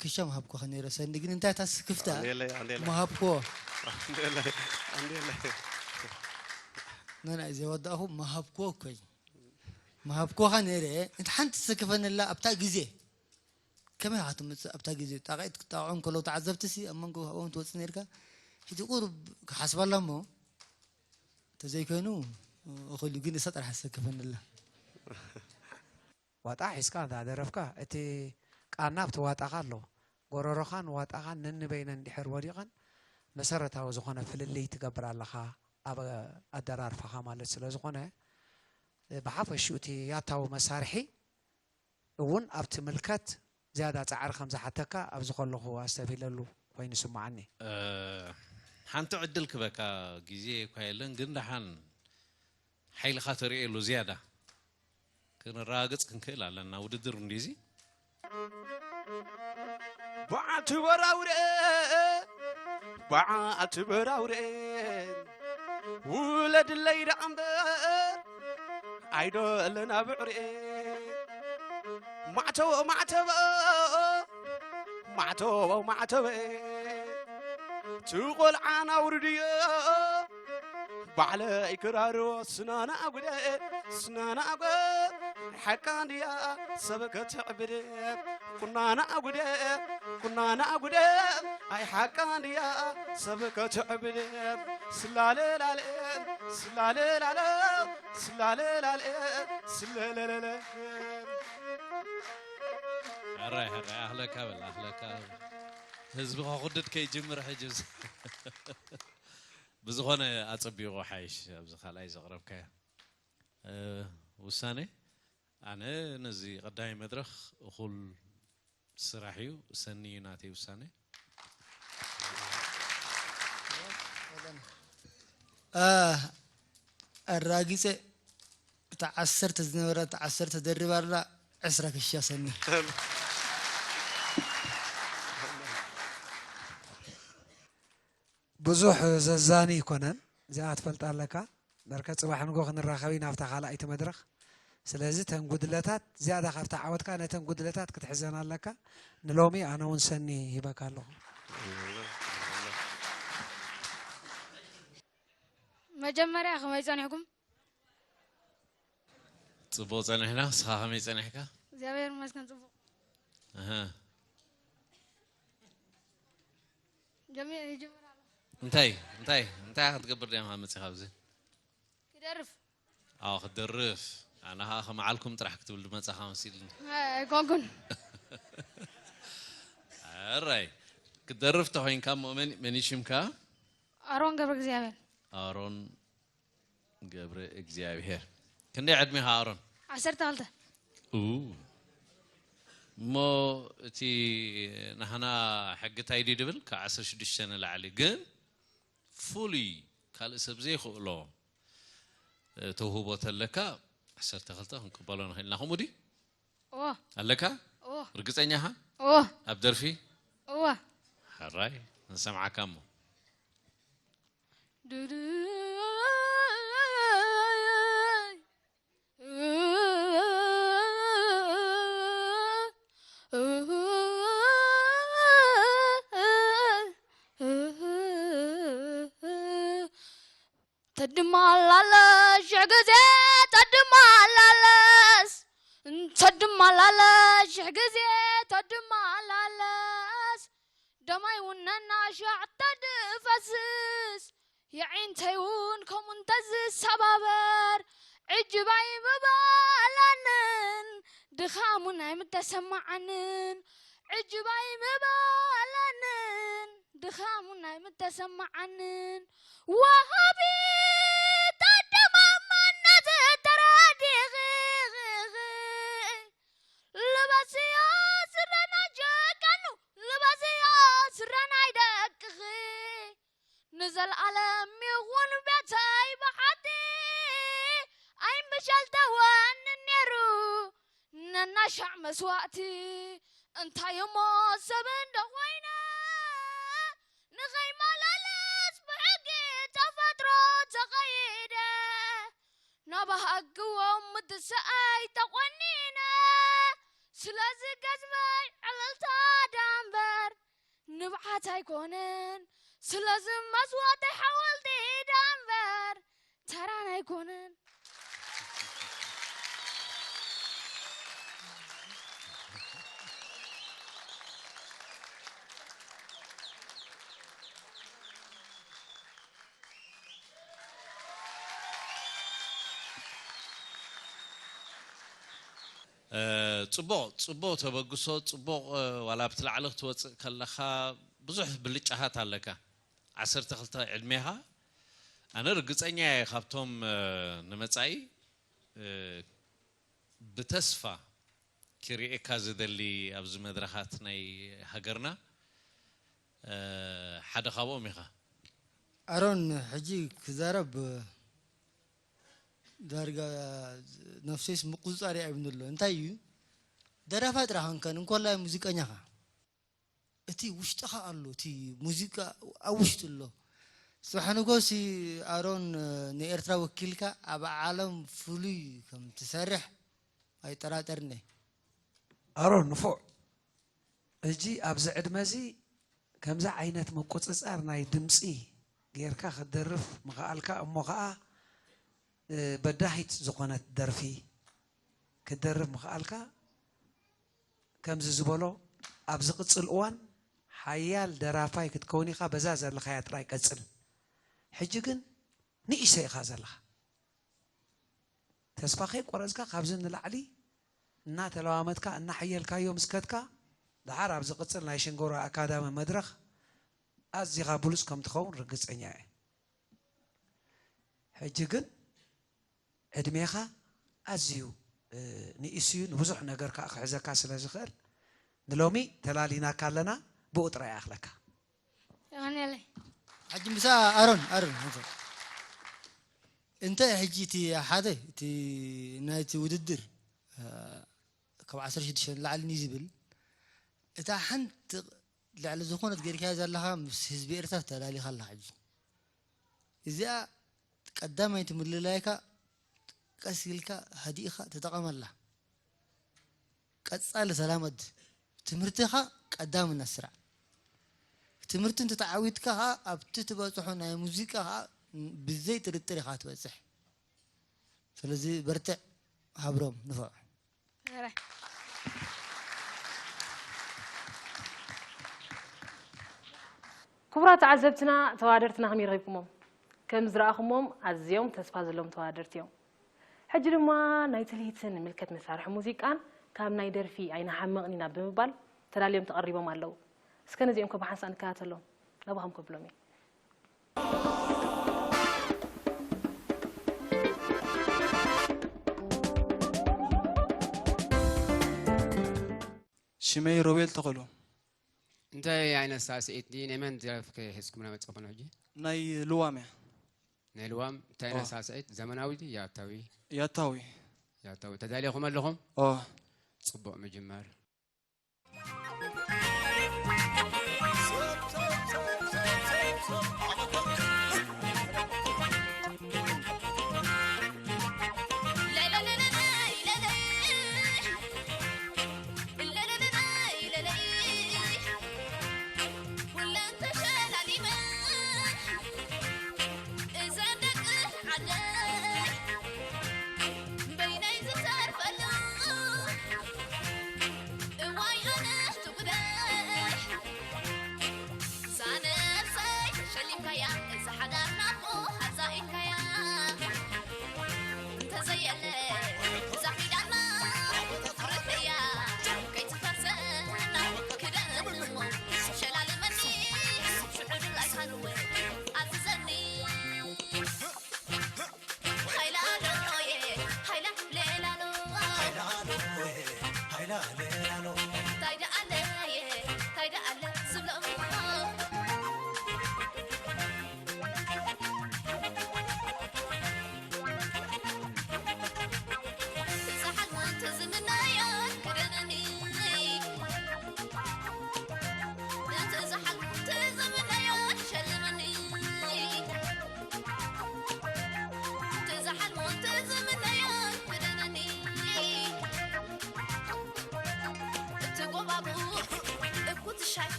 ክሻ ምሃብኩኻ ነይረ ሰኒ ግን እንታይ እታ ስክፍታ ኣንዴለይ ኣንዴለይ ምሃብክዎ ኣንዴለይ ኣንዴለይ ነናይ ዘይወዳእኹ ምሃብክዎ እኮይ ምሃብክዎኻ ነይረ እንት ሓንቲ ተሰክፈነላ ኣብታ ግዜ ከመይ ኢኻ ትምፅእ ኣብታ ግዜ ጣቂት ክጣቕዑ እንከለዉ ተዓዘብቲ ሲ ኣብ መንጎ ኣብኦም ትወፅእ ነርካ ሕጂ ቁሩብ ክሓስበላ እሞ ተዘይኮይኑ እኽል እዩ ግን እሳ ጥራሕ ተሰክፈነላ ዋጣ ሒዝካ እንዳ ደረፍካ እቲ ቃና ኣብቲ ዋጣኻ ኣሎ ጎረሮኻን ዋጣኻን ነንበይነን እንድሕር ወዲቐን መሰረታዊ ዝኾነ ፍልልይ ትገብር ኣለኻ ኣብ ኣደራርፋኻ ማለት ስለ ዝኾነ ብሓፈሽኡ እቲ ያታዊ መሳርሒ እውን ኣብቲ ምልከት ዝያዳ ፃዕሪ ከም ዝሓተካ ኣብዚ ከለኹ ኣስተብሂለሉ ኮይኑ ይስምዓኒ። ሓንቲ ዕድል ክበካ ግዜ እኳ የለን ግን ደሓን ሓይልኻ ተርእየሉ ዝያዳ ክንረጋግፅ ክንክእል ኣለና ውድድር እንዲዚ በዓቲ በራውረ በዓቲ በራውረ ውለድለይ ደኣ እምበር ኣይዶ ኣለና ብዕርኤ ማዕተቦ ማዕተቦ ማዕተቦ ማዕተበ ትቆልዓና ውርድዮ ባዕለይ ክራሮ ስናና ኣጉደ ስናና ኣጎ ሓቃ እንድያ ሰብ ከተዕብድ ቁናና ኣጉደ ቁናና ኣጉደ ኣይ ሓቃ እንድያ ሰብ ከተዕብድ ስላለ ላለ ስላለ ላለ ስላለ ላለ ስለለለለ ሕራይ ሕራይ ኣህለካ በል ኣህለካ በል ህዝቢ ከኹድድ ከይጅምር ሕጂ ብዝኾነ ኣፀቢቑ ሓይሽ ኣብዚ ካልኣይ ዘቕረብካዮ ውሳነ ኣነ ነዚ ቀዳማይ መድረኽ እኹል ስራሕ እዩ ሰኒ እዩ ናተይ ውሳነ ኣራጊፀ እታ ዓሰርተ ዝነበረ እታ ዓሰርተ ደርባ ኣላ ዕስራ ክሻ ሰኒ ብዙሕ ዘዛኒ ይኮነን እዚኣ ክትፈልጣ ኣለካ በርከ ፅባሕ ንጎ ክንራኸብ ኢና ኣብታ ካልኣይቲ መድረኽ ስለዚ ተን ጉድለታት ዝያዳ ካብታ ዓወትካ ነተን ጉድለታት ክትሕዘን ኣለካ ንሎሚ ኣነ እውን ሰኒ ሂበካ ኣለኹ መጀመርያ ከመይ ጸኒሕኩም? ጽቡቕ ጸኒሕና። ንስኻ ከመይ ጸኒሕካ? እግዚኣብሔር ይመስገን ጽቡቕ። ኣሀ። ጀሚ ይጅምር ኣሎ። እንታይ እንታይ እንታይ ክትገብር ዲኻ መጺኻ ኣብዚ? ክደርፍ። ኣዎ ክትደርፍ። ኣነ ኸዓ ከመዓልኩም ጥራሕ ክትብል ዝመጻኻ መሲልኒ። ኣይኮንኩን። ኣራይ ክትደርፍ ተኾይንካ እሞ መን መን እዩ ሽምካ? ኣሮን ገብረ እግዚኣብሔር። ኣሮን ገብረ እግዚኣብሔር። ክንደይ ዕድሜኻ ኣሮን? ዓሰርተ ክልተ። ኡ እሞ እቲ ናህና ሕጊ እንታይ ድዩ ድብል ካብ ዓሰርተ ሽዱሽተ ንላዕሊ ግን ፍሉይ ካልእ ሰብ ዘይኽእሎ ተውህቦ ተለካ ዓሰርተ ክልተ ክንቅበሎ ንኽእል ኢና። ከምኡ ድዩ? እዎ ኣለካ? እዎ ርግጸኛ ኢኻ? እዎ ኣብ ደርፊ? እዎ ሕራይ ንሰምዓካ እሞ። ዱዱይ ተድማላለስ ሽሕ ግዜ ተድማላለስ ተድማላለስ ሽሕ ግዜ ተድማላለስ ደማይ ውነና ሻዕ ተድፈስስ የዒንተይ እውን ከምኡ እንተዝሰባበር ዕጅባይ ምባላንን ድኻሙን ኣይምተሰማዓንን ዕጅባይ ምባላንን ድኻሙን ኣይምተሰማዓንን ወሃቢ ተደማመና ዝተራዲኺ ልበስዮ ስረና ጀጋኑ ልበስዮ ስረናይ ደቅኺ ንዘለኣለም ይኹን ቤተይ ብሓቲ ኣይምሸልተወኒ ነይሩ ነናሻዕ መስዋእቲ እንታይ እሞ ሰብ እንዶ ኮይነ ንኸይመላለስ ብሕጊ ተፈጥሮ ተኸይደ ናብ ሃግዎም ምድሰኣይ ተቖኒነ ስለዚ ገዝመይ ዕልልታ ዳምበር ንብዓት ኣይኮነን ስለዚ መስዋእተይ ሓወልቲ ዳምበር ተራን ኣይኮነን ጽቡቕ ጽቡቕ ተበግሶ ጽቡቕ ዋላ ኣብቲ ላዕሊ ክትወፅእ ከለኻ ብዙሕ ብልጫታት ኣለካ። ዓሰርተ ክልተ ዕድሜኻ ኣነ ርግፀኛ እየ ካብቶም ንመፃኢ ብተስፋ ክሪኤካ ዝደሊ ኣብዚ መድረኻት ናይ ሃገርና ሓደ ካብኦም ኢኻ። ኣሮን ሕጂ ክዛረብ ዳርጋ ነፍሰይስ ምቁፅፃር ይኣብኒ ኣሎ እንታይ እዩ ደራፋይ ጥራሕ ኮንከን እንኮላይ ሙዚቀኛኻ እቲ ውሽጥኻ ኣሎ እቲ ሙዚቃ ኣብ ውሽጢ ኣሎ ጽባሕ ንጎሲ ኣሮን ንኤርትራ ወኪልካ ኣብ ዓለም ፍሉይ ከም ትሰርሕ ኣይጠራጠርኒ ኣሮን ንፉዕ ሕጂ ኣብዚ ዕድመ እዚ ከምዚ ዓይነት ምቁፅፃር ናይ ድምፂ ጌርካ ክትደርፍ ምኽኣልካ እሞ ከዓ በዳሂት ዝኾነት ደርፊ ክትደርፍ ምኽኣልካ ከምዚ ዝበሎ ኣብ ዝቕፅል እዋን ሓያል ደራፋይ ክትከውን ኢኻ በዛ ዘለኻያ ጥራይ ቀፅል ሕጂ ግን ንእሽተይ ኢኻ ዘለኻ ተስፋ ከይቆረፅካ ካብዚ ንላዕሊ እናተለዋመድካ እናሓየልካዮ ምስ ከድካ ደሓር ኣብ ዝቕፅል ናይ ሽንገሮ ኣካዳሚ መድረኽ ኣዚኻ ብሉፅ ከም ትኸውን ርግፀኛ እየ ሕጂ ግን ዕድሜኻ ኣዝዩ ንእሱ እዩ ንብዙሕ ነገር ከዓ ክሕዘካ ስለ ዝኽእል ንሎሚ ተላሊናካ ኣለና ብኡ ጥራይ ኣኽለካ የቐንየለይ ሕጂ ምሳ ኣሮን ኣሮን እንተ እንተ ሕጂ እቲ ሓደ እቲ ናይቲ ውድድር ካብ ዓሰርተ ሽዱሽተ ንላዕሊ ንዝብል እታ ሓንቲ ልዕሊ ዝኾነት ገይርካያ ዘለኻ ምስ ህዝቢ ኤርትራ ተላሊኻ ኣላ ሕጂ እዚኣ ቀዳማይቲ ምልላይካ ቀስ ኢልካ ሃዲእኻ ተጠቐመላ ቀጻሊ ተላመድ ትምህርትኻ ቀዳምነት ስራዕ ትምህርቲ እንተተዓዊትካ ከዓ ኣብቲ ትበፅሖ ናይ ሙዚቃ ከዓ ብዘይ ጥርጥር ኢኻ ትበፅሕ ስለዚ በርትዕ ሃብሮም ንፍዕ ክቡራት ተዓዘብትና ተወዳደርትና ከመይ ረኺብኩሞም? ከም ዝረኣኹሞም ኣዝዮም ተስፋ ዘለዎም ተወዳደርቲ እዮም። ሕጂ ድማ ናይ ትልሂትን ምልከት መሳርሒ ሙዚቃን ካብ ናይ ደርፊ ኣይንሓምቕን ኢና ብምባል ተዳልዮም ተቐሪቦም ኣለዉ። እስከ ነዚኦም ከ ብሓንሳእ ንከታተሎም። ናባኹም ከብሎም እየ። ሽመይ ሮቤል ተኽሉ። እንታይ ዓይነት ሳዕስዒት ድዩ? ናይ መን ደርፊ ከ ሒዝኩምና መጻኹም ሕጂ? ናይ ልዋም እያ። ናይ ልዋም እንታይ ዓይነት ሳዕስዒት? ዘመናዊ ድዩ ያታዊ? ያታዊ። ያታዊ። ተዳሊኹም ኣለኹም? ኦ ጽቡቕ ምጅማር።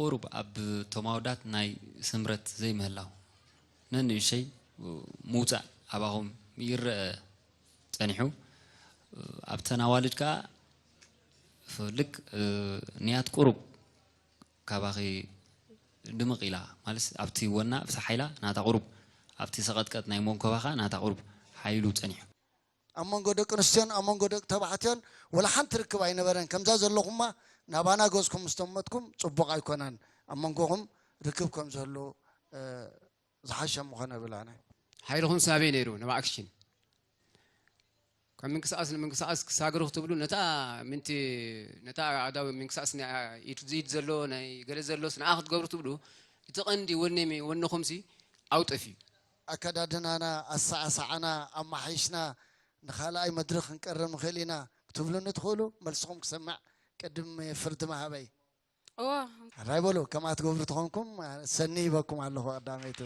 ቁሩብ ኣብ ቶም ኣወዳት ናይ ስምረት ዘይምህላው ነንእሸይ ምውፃእ ኣባኹም ይረአ ፀኒሑ። ኣብተን ኣዋልድ ከዓ ልክ ንያት ቁሩብ ካባኺ ድምቕ ኢላ ማለት ኣብቲ ወና ኣብቲ ሓይላ ናታ ቁሩብ ኣብቲ ሰቐጥቀጥ ናይ መንኮባ ከዓ ናታ ቁሩብ ሓይሉ ፀኒሑ። ኣብ መንጎ ደቂ ኣንስትዮን ኣብ መንጎ ደቂ ተባዕትዮን ወላ ሓንቲ ርክብ ኣይነበረን። ከምዛ ዘለኹማ ናባና ገዝኩም ምስ ተመትኩም ጽቡቕ ኣይኮነን። ኣብ መንጎኹም ርክብ ከም ዝህሉ ዝሓሸ ምኾነ እብል ኣነ። ሓይልኹም ሳበይ ነይሩ ናብ ኣክሽን ካብ ምንቅስቃስ ንምንቅስቃስ ክሳግሩ ክትብሉ ነታ ምንቲ ነታ ኣእዳው ምንቅስቃስ ናይ ኢድ ኢድ ዘሎ ናይ ገለ ዘሎስ ንዓ ክትገብሩ ትብሉ እቲ ቀንዲ ወኔ ወንኹምሲ ኣውጠፍ እዩ። ኣከዳድናና ኣሰዓስዓና ኣማሓይሽና ንኻልኣይ መድረኽ ክንቀርብ ንኽእል ኢና ክትብሉኒ ትኽእሉ? መልስኹም ክሰምዕ ቅድም ፍርዲ ምሃበይ። እዎ ሕራይ በሉ፣ ከምኣ ትገብሩ ተኾንኩም ሰኒ ሂበኩም ኣለኹ ቀዳመይቲ።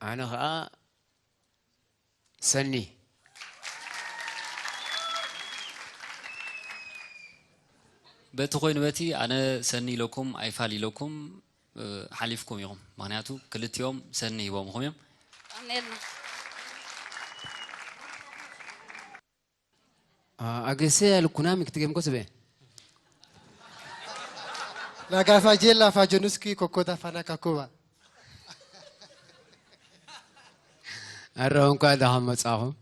ኣነ ኸዓ ሰኒ በቲ ኮይኑ በቲ ኣነ ሰኒ ኢለኩም ኣይፋል ኢለኩም ሓሊፍኩም ኢኹም። ምኽንያቱ ክልቲኦም ሰኒ ሂቦምኹም እዮም። ኣሜልና። ኣገሰ ያልኩና ምክትገም ኮስበ La gafa jella fa jonuski kokota fana kakuba. ኣረ እንኳ ደሓን መጻኹም።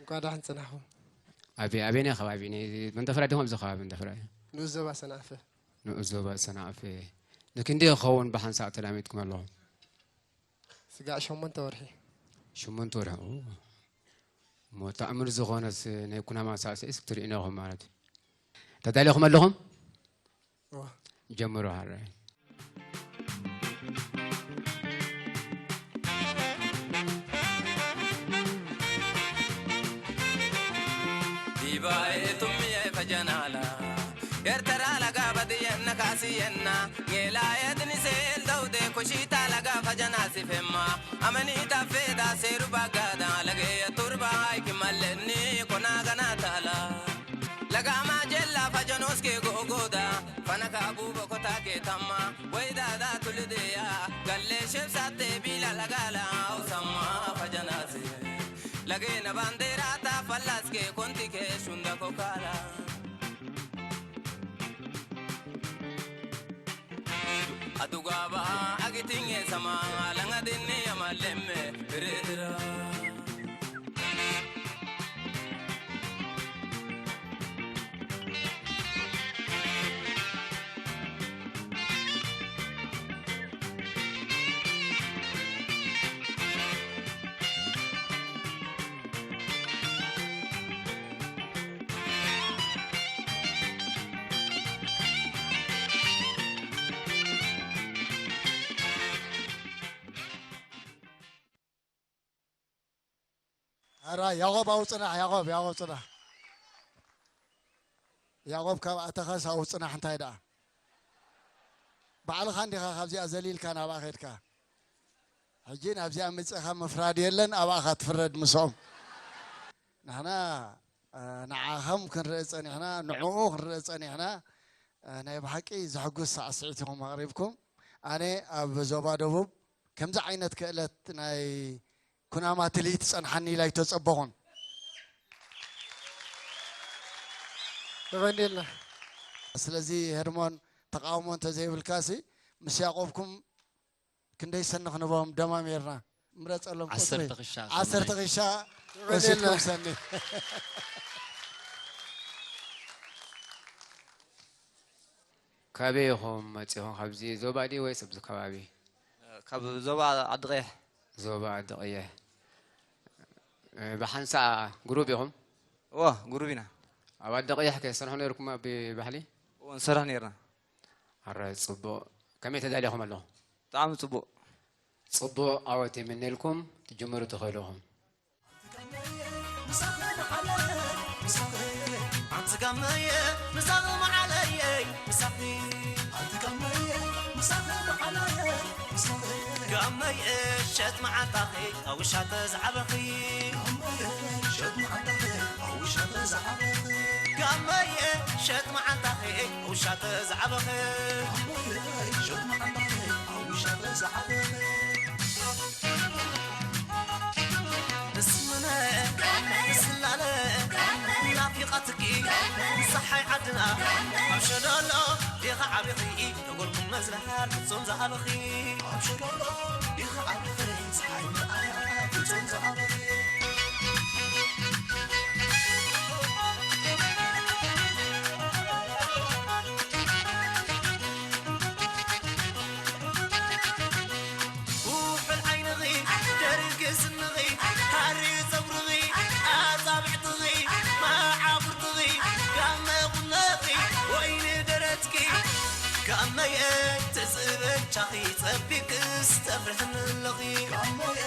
እንኳ ደሓን ጽናኹም። ኣበይ ኣበይናይ ከባቢ ናይ መንደፍራ ዲኹም ኣብዚ ከባቢ መንደፍራ እዩ። ንኡስ ዞባ ሰናፈ። ንኡስ ዞባ ሰናፈ። ንክንዲ ክኸውን ብሓንሳእ ተላሚድኩም ኣለኹም። ስጋዕ ሸሞንተ ወርሒ። ሸሞንተ ወርሒ። እሞ ተኣምር ዝኾነስ ናይ ኩናማ ሳዕስዒስ ክትርእዩና ኢኹም ማለት እዩ። ተዳሊኹም ኣለኹም? ጀምሩ ሃራይ። Dibae tumie fajanala. Ertara laga badiyenna kasiyena. Ngela edni sel daude kushita laga fajana sifema. Amani tafeda seru bagada lage turba aiki maleni kona gana tala. Lagama jella fajanos ke gogoda. Fanaka abuba kota ke tamma. Wai dada tuludeya. Galle shef sate bila lagala. Usama fajanasi. Lagena bandera ta fallaske konti ke shunda kokala. Adugaba agitinge sama langa dinni amalemme. Redra. ኣራ ያዕቆብ ኣውፅናሕ፣ ያዕቆብ፣ ያዕቆብ ፅናሕ። ያዕቆብ ካብ ኣተኻስ ኣውፅናሕ እንታይ ደኣ? ባዕልኻ እንዲኻ ካብዚኣ ዘሊልካ ናብኣ ኸድካ። ሕጂ ናብዚኣ መፂእኻ ምፍራድ የለን፣ ኣብኣኻ ትፍረድ ምስኦም። ንሕና፣ እ፣ ንዓኸም ክንርኢ ጸኒሕና፣ ንዕኡ ክንርኢ ጸኒሕና። እ፣ ናይ ብሓቂ ዘሕጉስ ሳዕስዒት ኢኹም ኣቕሪብኩም። ኣነ ኣብ ዞባ ደቡብ ከምዚ ዓይነት ክእለት ናይ ኩናማ ትልሂት ጸንሓኒ ኢላ ኣይተጸበኹን። የቐንየልና። ስለዚ ሄርሞን፣ ተቃውሞ እንተዘይብልካሲ ምስ ያዕቆብኩም ክንደይ ሰኒ ክንቦም ደማሚርና። ምረጸሎም ቁጽሪ። ዓሰርተ ክሻ ሰኒ። ዓሰርተ ክሻ ወሲድኩም ሰኒ። ካበይ ኢኹም መጺኹም? ካብዚ ዞባ ድዩ ወይስ ኣብዚ ከባቢ? ካብ ዞባ ዓዲ ቀይሕ። ዞባ ዓዲ ቀይሕ። እ፣ ብሓንሳእ ግሩብ ኢኹም? እወ፣ ግሩብ ኢና። ኣብ ዓዲ ቀይሕ ከ ትሰርሑ ነይርኩም ኣብ ባህሊ? እወ፣ ንሰርሕ ነይርና። ኣረ፣ ጽቡቕ። ከመይ ተዳሊኹም ኣለኹም? ብጣዕሚ ጽቡቕ። ጽቡቕ ዓወት ይምነልኩም። ትጅምሩ ትኽእሉ ኢኹም። ኣንቲ ጋመየ ምሳኺ መዓለየይ ምሳኺ። ኣንቲ ጋመየ ምሳኺ መዓለየይ ምሳኺ። ጋመየ ሸጥ መዓንጣኺ ኣብ ውሻ ተዝዓበኺ። ጋመየ ሸጥ መዓንጣኺ ኣብ ውሻ ተዝዓበኺ። ጋመየ ሸጥ መዓንጣኺ ኣብ ውሻ ተዝዓበኺ። ጋመየ ሸጥ መዓንጣኺ ኣብ ውሻ ተዝዓበኺ። ንስምነ ንስላለ ናፊቓትኪ ንፀሓይ ዓድና ኣብ ሸለሎ ዲኻ ዓቢኺ። ነበርኩም መዝለሃል ፍጹም ዝሃበኺ። ኣብ ሸለሎ ዲኻ ዓቢኺ፣ ፀሓይ ምርኣያ ፍጹም ዝሃበኺ። ውሑድ ዓይንኺ፣ ደርጊ ስንኺ፣ ሃሪ ጸጉርኺ፣ ኣጻብዕትኺ፣ መዓጉርትኺ፣ ጋመ ቁኖኺ፣ ወይኒ ደረትኪ፣ ጋመየ ትጽበቻኺ ጸቢቅስ ተፍርሕኒ ኣለኺ። ጋመየ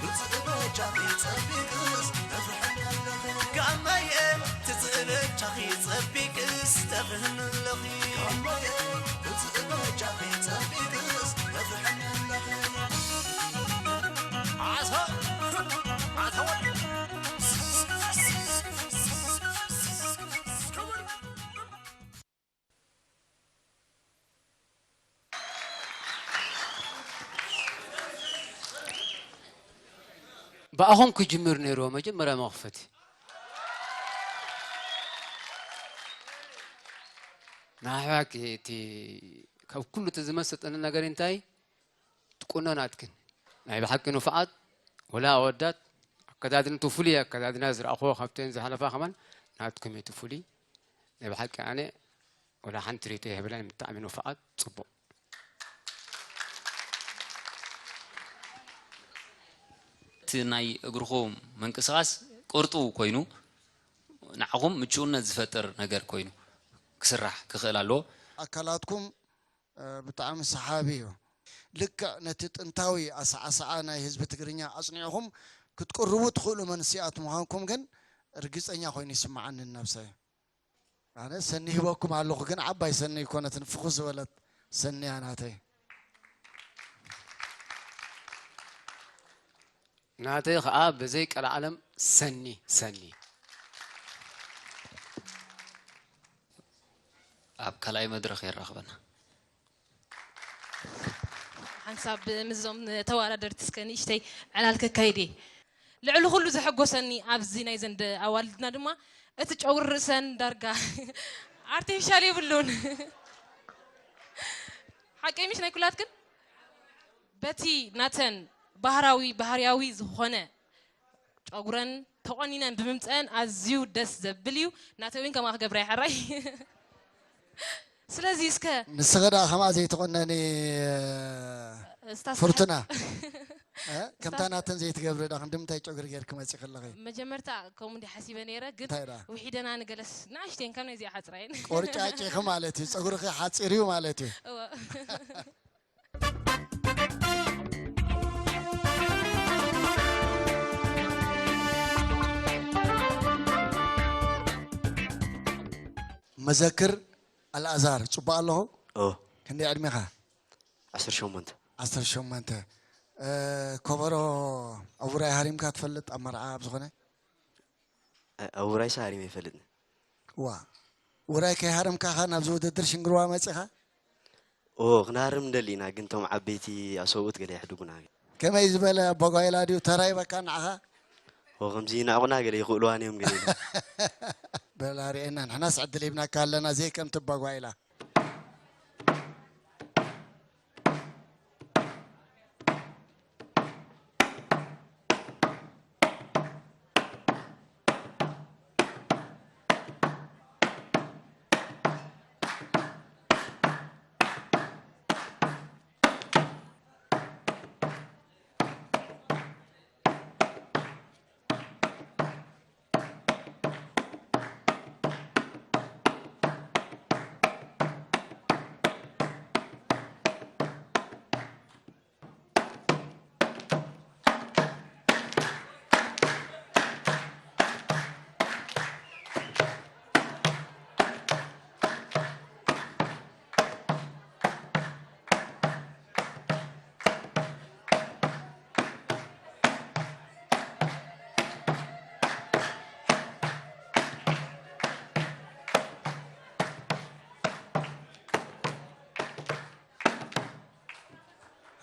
ትጽበቻኺ ጸቢቅስ ተፍርሕኒ ኣለኺ። ጋመየ ትጽበቻኺ ጸቢቅስ ተፍርሕኒ ኣለኺ። ጋመየ ትጽበቻኺ ጸቢቅስ ተፍርሕኒ ኣለኺ። ዓሳ፣ ዓሳ ወዲ። ብኣኹም ክጅምር ነይርዎ መጀመርያ መኽፈቲ። ንሓዋክ እቲ ካብ ኩሉ እቲ ዝመሰጠኒ ነገር እንታይ? ትቁኖ ናትክን ናይ ብሓቂ ንፉዓት ወላ ኣወዳት ኣከዳድንቱ ፍሉይ ኣከዳድና ዝረኣኽዎ ካብተን ዝሓለፋ ከማን ናትኩም እዩ እቲ ፍሉይ። ናይ ብሓቂ ኣነ ወላ ሓንቲ ሪቶ የብለን፣ ብጣዕሚ ንፉዓት፣ ጽቡቕ። እቲ ናይ እግርኹም ምንቅስቓስ ቅርጡ ኮይኑ ንዓኹም ምቹእነት ዝፈጥር ነገር ኮይኑ ክስራሕ ክኽእል ኣለዎ። ኣካላትኩም እ፣ ብጣዕሚ ሰሓቢ እዩ። ልክዕ ነቲ ጥንታዊ ኣሰዓስዓ ናይ ህዝቢ ትግርኛ ኣጽኒዕኹም ክትቅርቡ ትኽእሉ መንስያት ምዃንኩም ግን ርግጸኛ ኮይኑ ይስምዓኒ ንነብሰይ። ኣነ ሰኒ ሂበኩም ኣለኹ፣ ግን ዓባይ ሰኒ ኣይኮነትን፣ ፍኹስ ዝበለት ሰኒ እያ ናተይ። ናተይ ኸኣ ብዘይ ቀልዓለም ሰኒ፣ ሰኒ። ኣብ ካልኣይ መድረኽ የራኽበና። ሓንሳብ ምስዞም ተወዳደርቲ እስከ ንእሽተይ ዕላል ከካይድ እየ። ልዕሊ ኩሉ ዘሐጎሰኒ ኣብዚ ናይ ዘንድ ኣዋልድና ድማ እቲ ጨጉሪ ርእሰን ዳርጋ ኣርቲፊሻል የብሉን። ሓቀይ ምሽ ናይ ኩላትክን? በቲ ናተን ባህራዊ፣ ባህርያዊ ዝኾነ ጨጉረን ተቖኒነን ብምምፀአን ኣዝዩ ደስ ዘብል እዩ። ናተይ እውን ከምኣ ክገብራ እየ፣ ሕራይ። ስለዚ እስከ ንስኺ ደኣ ከምኣ ዘይትቑነኒ፣ እስታ ፍርቱና፣ እ? ከምታ እስታ ናተን ዘይትገብሪ ደኣ ክንዲ ምንታይ ጨጉሪ ጌርኪ መፂኺ ኣለኺ? መጀመርታ ከምኡ እንዲ ሓሲበ ነይረ፣ ግን እንታይ ደኣ? ውሒደና ንገለስ ንኣሽተን ካብ ናይዚኣ ሓፅራ እየን። ቆርጫጭ ኢኺ ማለት እዩ፣ ጸጉርኺ ሓጺር እዩ ማለት እዩ። እወ። መዘክር ኣልኣዛር፣ ጽቡቕ ኣለኹ? ኦ ክንደይ ዕድሜኻ? ዓሰርተ ሸሞንተ ዓሰርተ ሸሞንተ። እ፣ ከበሮ ኣብ ውራይ ሃሪምካ ትፈልጥ? ኣብ መርዓ ኣብ ዝኾነ? ኣብ ውራይሳ ሃሪመ ኣይፈልጥን። ዋ፣ ውራይ ከይሃረምካ ኸ ናብዚ ውድድር ሽንግርዋ መጺኻ? ኦ ክንሃርም እንደሊ ኢና፣ ግን ቶም ዓበይቲ ኣሰብኡት ገለ ይሕድጉና። ከመይ ዝበለ ኣባጓይላ ድዩ ተራይበካ ንዓኻ? ኦ ከምዚ ይንዕቑና ገለ ይኽእልዋን እዮም ገለ ኢሎም። በላ ርኤና፣ ንሕናስ ዕድል ሂብናካ ኣለና፣ ዘይከምቲ ኣባጓይላ።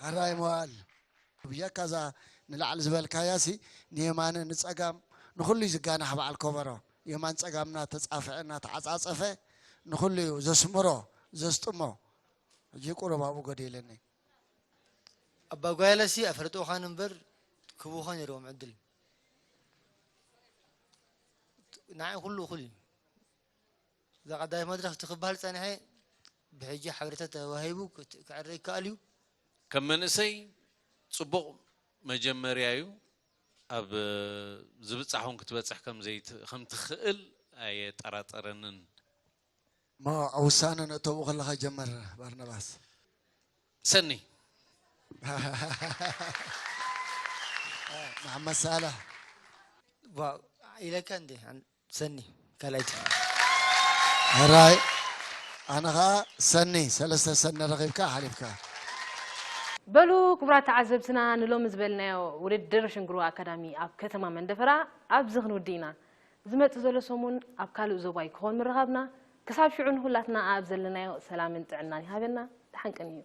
ሕራይ መዋል። ብጀካ እዛ ንላዕሊ ዝበልካያ ሲ ንየማነ ንጸጋም ንኹሉ እዩ ዝጋናሕ በዓል ከበሮ። የማን ጸጋምና ተጻፍዐ እናተዓጻጸፈ ንኹሉ እዩ ዘስምሮ ዘስጥሞ። ሕጂ ቁሩብ ኣብኡ ጎዲለኒ። ኣባ ጓይለሲ ኣፈልጥኻን እምበር ክቡኻ ነይርዎም ዕድል ንዓይ ኩሉ እኹል እዩ። እዛ ቀዳይ መድረኽ እቲ ክበሃል ጸንሐ ብሕጂ ሓበሬታ ተዋሂቡ ክዕረ ይከኣል እዩ። ከም መንእሰይ ጽቡቕ መጀመርያ እዩ። ኣብ ዝብጻሕ እውን ክትበጽሕ ከም ትኽእል ኣየጠራጠረንን። እሞ ኣብ ውሳነ ንእተው ከለኻ ጀመር ባርናባስ። ሰኒ መሓመድ ሳልሕ ኢለካ እንዴ ሰኒ ካልኣይቲ ሕራይ ኣነ ኸዓ ሰኒ ሰለስተ ሰኒ ረኺብካ ሓሊፍካ። በሉ ክቡራት ተዓዘብትና፣ ንሎሚ ዝበልናዮ ውድድር ሽንግርዋ ኣካዳሚ ኣብ ከተማ መንደፈራ ኣብዚ ክንውድእ ኢና። ዝመጽእ ዘሎ ሰሙን ኣብ ካልእ ዞባ እዩ ክኾን ምርኻብና። ክሳብ ሽዑ ንኹላትና ኣብ ዘለናዮ ሰላምን ጥዕናን ይሃበና። ደሓን ቀንዩ።